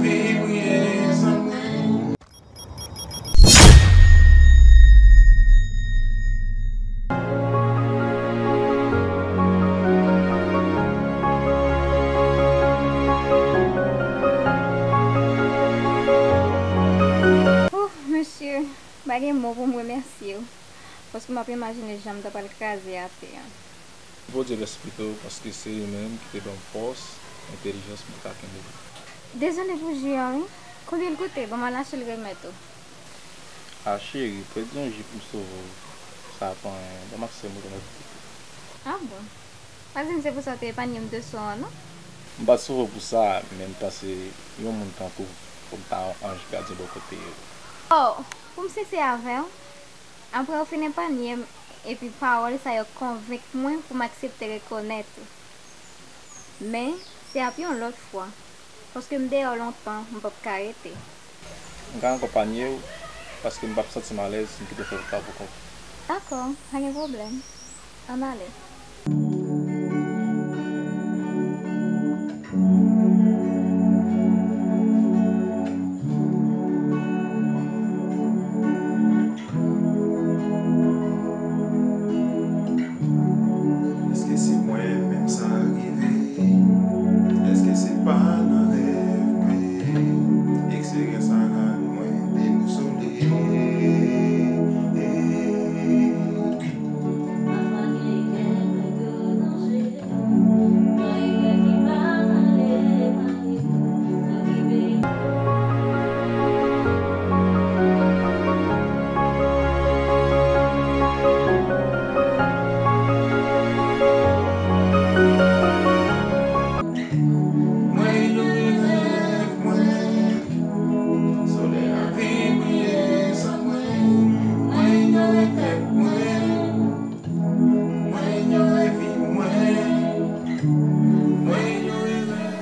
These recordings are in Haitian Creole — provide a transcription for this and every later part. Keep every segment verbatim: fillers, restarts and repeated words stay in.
Ouf, mesye, m pa gen mo pou m remèsye w, paske m ap imajine jan m ta pral kraze atè a. Bondye rèspete w, paske se li menm ki te ban m fòs, entèlijans pou m ka kenbe. Dezole pou ji an, wi. Konbyen l koute? Ban m al achte l remèt ou. A, cheri, pèdi yon ji pou m sove w, sa pa anyen. Ban m aksè m remèt ou tou. A bon? Pa di m se pou sa w te epanye m de sò an, non? M pa t sove w pou sa, men m panse yon moun tankou w, fò m ta yon anj gadyen bò kote yo. Oh, pou m sensè avè w, apre w fin epanye m, epi pawòl sa yo konvenk mwen pou m aksepte rekonèt ou. Men, se ap yon lòt fwa, paske m deyò lontan, m p ap ka rete. M ka akonpanye w, paske m p ap santi m alèz si m kite w fè wout la pou kont ou. Dakò, pa gen pwoblèm. Ann ale. Èske se mwen menm sa rive? Èske se pa nan rèv mwen? Eksperyans sa rann mwen debousole. Solèy la vin briye san mwen, mwen inyore tèt mwen. Mwen inyore vi mwen. Mwen inyore rèv.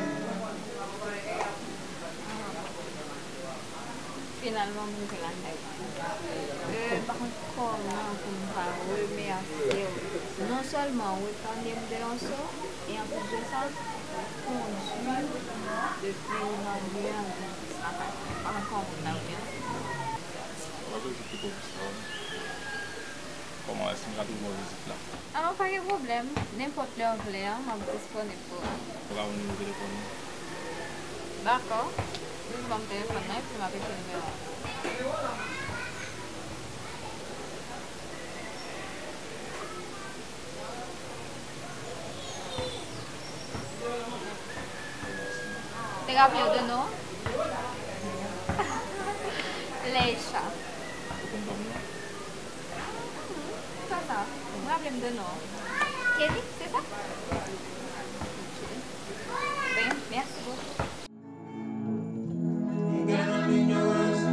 Finalman, m rive lakay mwen. Euh, m pa konn kòman pou m pa remèsye w. Non sèlman w epanye m de yon sò, e anplis de sa, w kondui m depi nan lye a jis lakay mwen. M pa konn kòman pou m ta remèsye w. Ou pa bezwen kite w pou sa. Kòman èske m ka tounen w vizit la? Ah, pa gen pwoblèm. Nenpòt lè w vle an, m ap disponib pou ou. Ou ka ban m nimewo telefòn ou? Dakò. Jis ban m telefòn nan, epi m ap ekri nimewo a. Te raple w de non? Leisha. Ou konn ban m non? Mhm, sa, sa. M raple m de non. Kevin, se sa? Ok. Ben, mèsi bokou. Regarde en ignorance.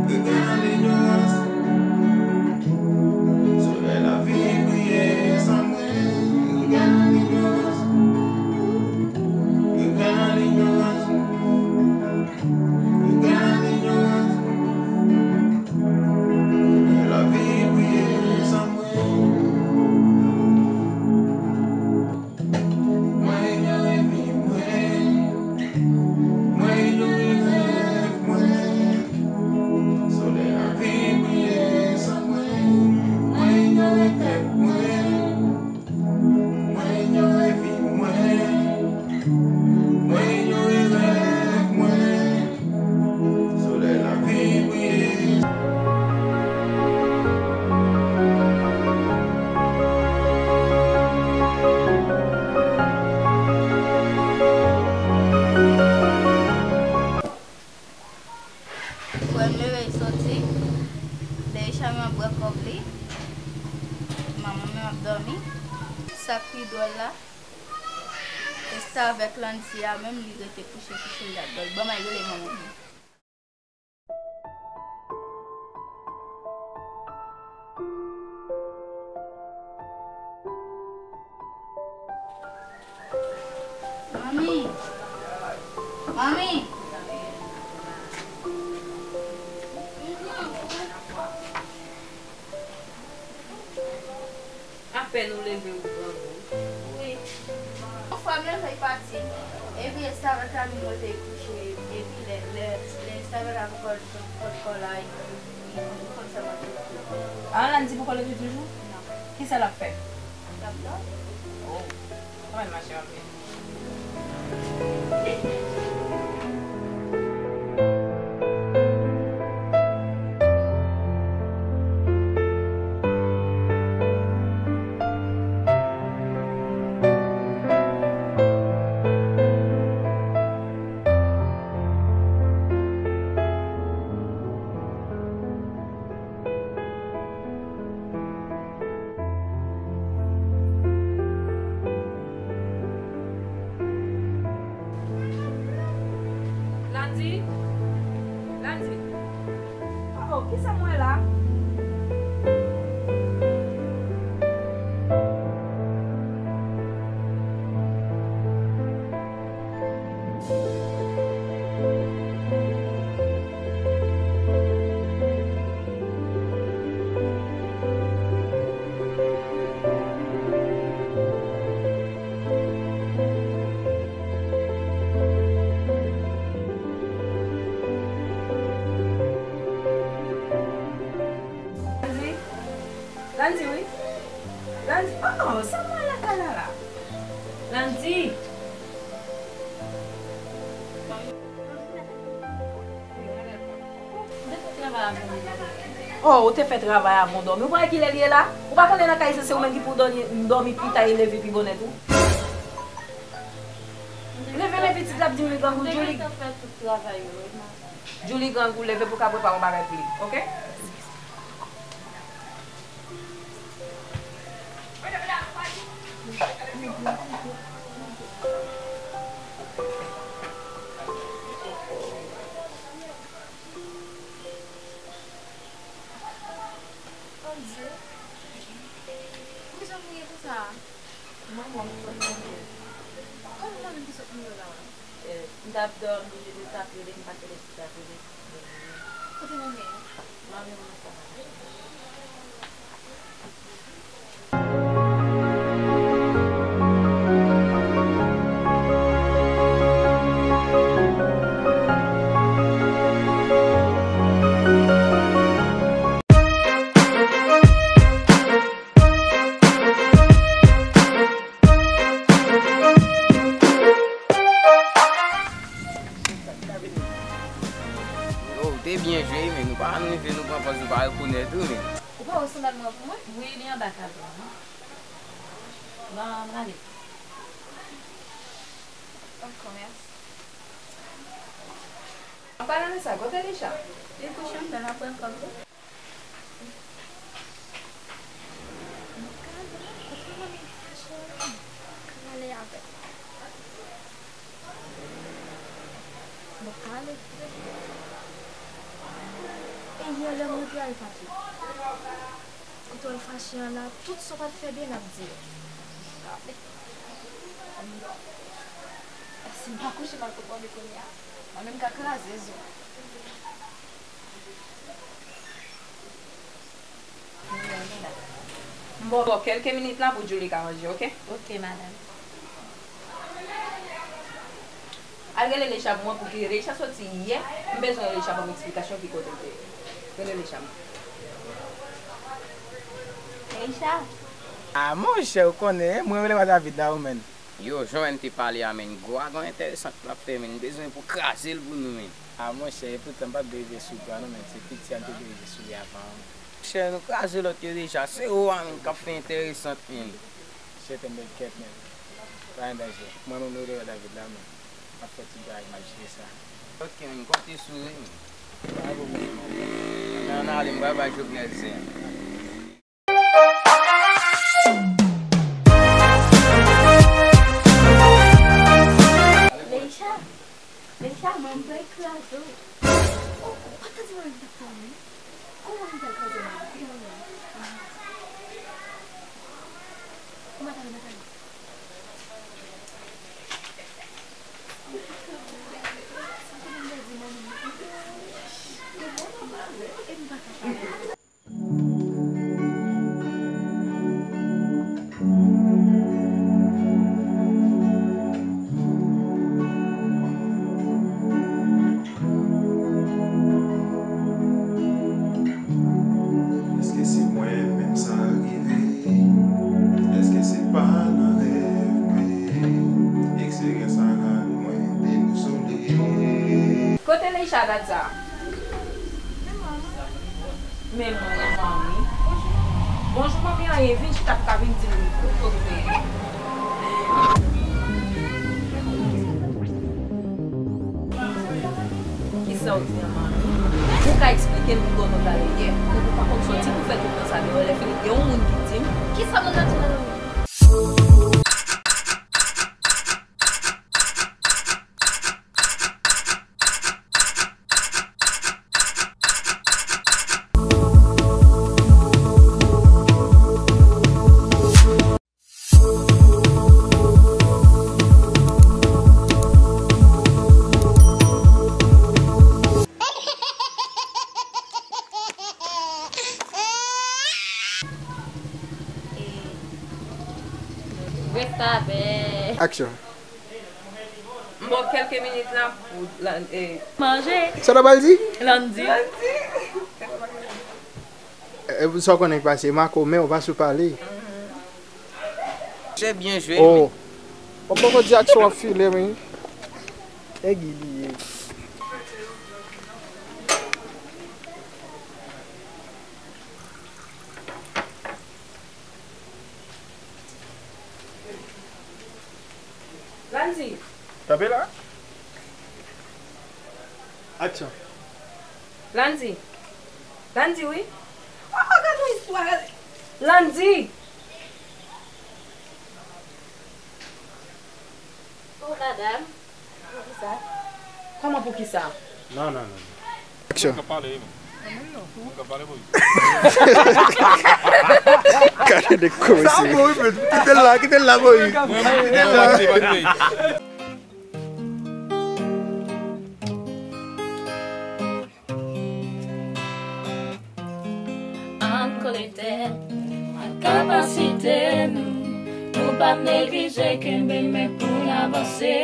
Regarde en ignorance. Solèy la vin briye san mwen. Regarde en ignorance. Regarde en ignorance. Regarde en ignorance. Solèy la vin briye san mwen. Mwen inyore vi mwen. Mwen inyore rèv mwen. Solèy la vin briye san mwen. Mwen inyore tèt mwen. Mwen inyore vi mwen. Mwen inyore rèv mwen. Solèy la vin briye. Frè m leve l soti, Leisha menm ap bwè kòb li, manman menm ap dòmi. Sa k pi dwòl la, se avèk Landy a menm, li rete kouche, kouche, li ap dòmi. Ban m al rele manman m. Manmi! Manmi! Apèn ou leve, ou grangou. Wi. Yon fwa m leve, li pati. Epi, se avèk Zanmi mwen te kouche, epi lè, lè, lè Isabela pran kò, pran kò la, li, li, li konn sa m ap fè. Ah, Landy poko leve toujou? Non. Kisa l ap fè? L ap dòmi. Oh, kòman l mache anpil? Landy? Landy? Oh, kisa m wè la? Landy? Landy, wi. Landy, oh, sa mwen lakay la la. Landy. Oh, ou te fè travay avan w dòmi. Ou pa wè kilè li ye la? Ou pa konnen nan kay sa se ou menm ki pou dòmi, dòmi pi ta e leve pi bonè tou. Leve, leve, pitit la ap di m li grangou, Julie. Julie grangou, leve pou ka prepare yon bagay pou li, oke? Mon Dieu. Poukisa w kriye konsa? Manman m sot mouri. Kòman manmi m ki sot mouri la? Eh, m t ap dòmi, yo t ap rele m, m pa t tande yo t ap rele. Kote manmi an? Manmi m nan sa. Yo, ou te byen jwe, men nou pa janm rive, nou pran pòz, nou pa rekonèt ou, men. Ou pa wè sandal mwen pou mwen? Wi, li anba kazon an. Bon, m ale. Ok, mèsi. An palan de sa, kote Lecha? Li kouche anndan, l ap pran kòb li. Pale avè l. Bon, pale. E yè lè m rive a, li pa t la. Kote w al fache an la, tout sa w pa t fè byen, l ap di yo. Pale. Si m pa kouche, m al pran kòb li kounye a. Mwen menm ka kraze zo. M ba w kèlke minit la pou Julie ka ranje, oke? Oke, madanm. Al rele Lecha pou mwen, pou ki Lecha soti yè. M bezwen Lecha ban m eksplikasyon ki kote l te ye. Rele Lecha, mwen. Lecha? Ah, monchè, ou konnen, mwen rele David la, ou menm. Yo, jan w te pale a, menn, gwo agon enteresan l ap fè, menn. M bezwen pou kraze l pou nou, menn. Ah, monchè, epoutan m pa t dwe rive sou ou a, non, menn. Se piti a m te dwe rive sou li avan an, menn. Monchè, nou kraze lòt yo deja. Se ou a, menn, k ap fè enteresan, menn. Monchè, tennde kèt, menn. Pa gen danje. Mwen menm, nou rele David la, menn. M ap fè tout bagay, m ap jere sa. Ok, menn, konte sou ou, menn. Pa gen pwoblèm, menn. Ann ale, m pral bay Jovenel zen an. Leisha, Leisha, manman pral kraze w. Oh, ou pa ta di manman m t ap kraze m. Kòman manman pral kraze m? Kite manman m. Ou pa ta di manman m. Sa konnen m pèdi manman m. E bon, manman m, e m pa ka pale. Kote Leisha dat sa? Men mwen, manmi. Bonjou, manmi, anyen, vin chita pou ka vin di m kote w ye. Kisa w di an, manmi? Ou ka eksplike m pou konnen w t ale yè. Ou pa konn soti pou fè tout tan sa deyò, lè fini gen yon moun ki di m. Kisa moun nan di nan nou? Restavèk. Aksyon. M ba w kèlke minit la pou lan-, e, manje. Sa w ta pral di? Landy. E, sa w konnen k pase, Marco, men w pa sou pale. Jwe byen jwe. Oh. W ap poko di aksyon ap file, men. E Guy li ye. Landy. Kanpe la. Aksyon. Landy. Landy, wi. Oh, gad yon istwa. Landy. Oh, madanm. Poukisa? Kòman poukisa? Non, non, non. Aksyon. Mwen ka pale, wi. Mwen ka pale, wi. Gade de kou sa isi. Bon, wi, men kite l la, kite l la, boy. Kite l la. Ann kole tèt nou ak kapasite nou, pou pa neglije kenbe men pou n avanse.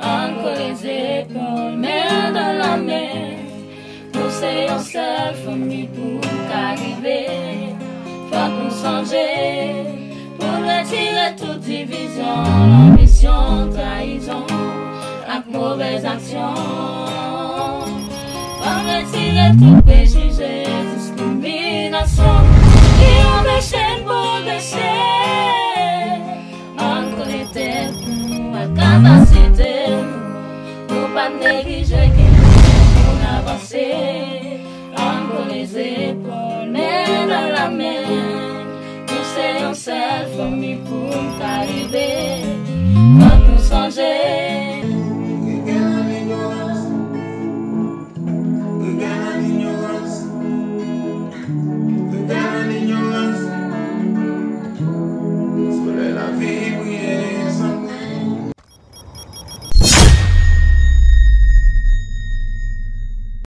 Ann kole zepòl, men dan la men, nou se yon sèl fanmi pou n ka rive. Fòk nou sonje pou n retire tout divizyon, lanbisyon, trayizon ak movèz aksyon. Fòk retire tout prejije, diskriminasyon ki anpeche n pwogrese. Ann kole tèt nou ak kapasite nou, pou pa neglije kenbe men pou n avanse. Ann kole zepòl, men dan la men, nou se yon sèl fanmi pou n ka rive. Fòk nou sonje